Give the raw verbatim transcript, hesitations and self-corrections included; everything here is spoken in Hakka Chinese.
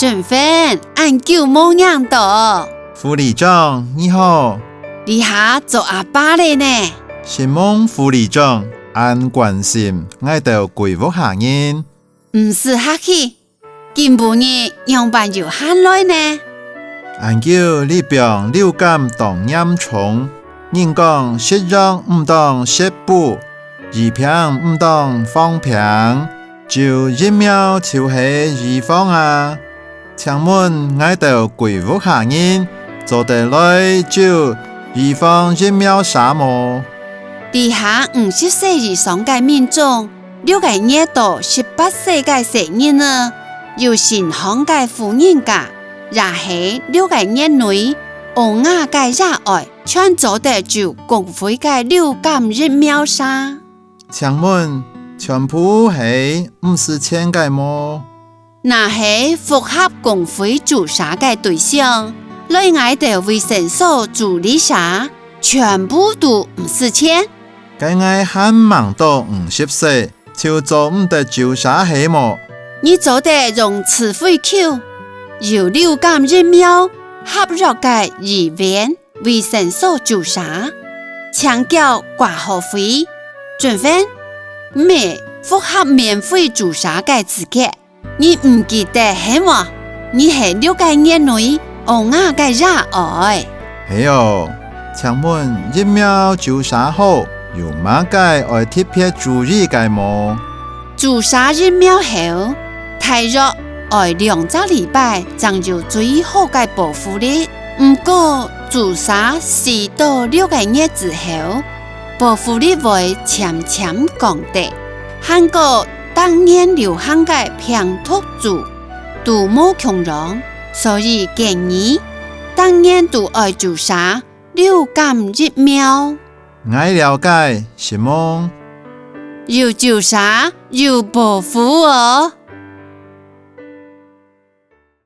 俊芬，恁久無䀴著。副里長，你好。這下做阿爸了呢？承蒙副里長恁關心𠊎兜歸屋下人。毋使客氣，今晡日仰般有閒來呢？恁久這枋流感當嚴重，人講食藥毋當食補， 醫病毋當放病，就疫苗就係醫方啊。請問𠊎兜歸屋下人做得來就預防疫苗射無？這下五十歲以上个民眾，六個月到十八歲个細人仔，有身項个婦人家，也係六個月內嬰兒个爺哀， 全做得就公費个流感疫苗射。請問，全部係毋使錢个無？若係符合公費注射个對象，來𠊎兜衛生所注這射，全部都毋使錢。該𠊎還吂到五十歲， 就做毋得注射係無？你做得用自費購，有流感疫苗合約个醫院、衛生所注射，請繳掛號費。俊芬，你符合免費注射个資格，你毋記得係無？ 你係六個月內嬰兒个爺哀。係哦，請問疫苗注射好，有麼个愛特別注意个無？注射疫苗後，大約愛兩隻禮拜正有最好个保護力。毋過，注射四到六個月之後，保護力會漸漸降低，還過逐年流行个病毒株 都無共樣，所以建議逐年都愛注射流感疫苗。𠊎了解，承蒙。有注射，有保護哦。